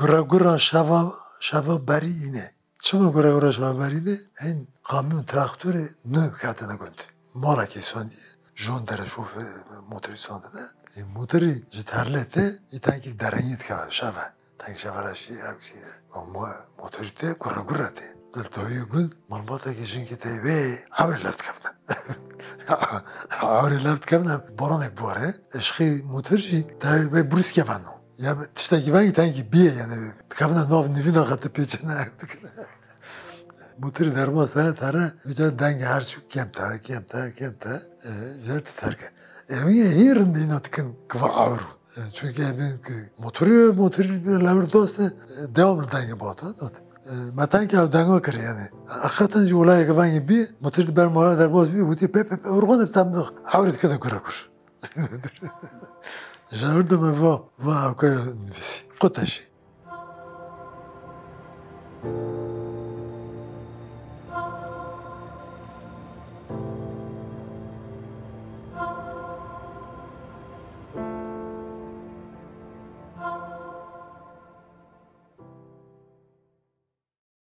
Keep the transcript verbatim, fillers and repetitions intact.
Gura gura şeva, şeva berî îne. Çima gura gura şeva berî ne? Hên kamyon, traktorê nû ketine gund. Malekî sandî, jon dere şofe motorî sandine. Ê motorî ji terlê te, ê tenkî derengî dikeve şeve. Tenkî şeve re şî, ew şî. Ama motorî te gura gura te. Dil dawî gund, malbateke jinkê te wê, ewrê lev dikevne. Ewrê lev dikevne, baranek bore. Eşqî motor jî, te wê brûskeveno. Ya tiştekî vengî tenkî bîye, yani dikevine nav nivîna xete pêçine ew dikine. Motorî derbas te, tere, vîca dengê her çû kêm te, kêm te, kêm te, e, zer te terke. Ew yê hîn rindî îna dikin kiva ewro. E, çünkü evin ki motorî, motorî lewir dost e, e, devam li dengê bata, dot. E, me tenkî ew denga kir yani. Heqeten jî olayeke vengî bî, motorî di ber mala derbas bî, wîtî pe, pe, pe, urxan de bi çem dix, ewrê dike de gure kur. Ji wir de me va, va ewke nivîsî. Qute jî.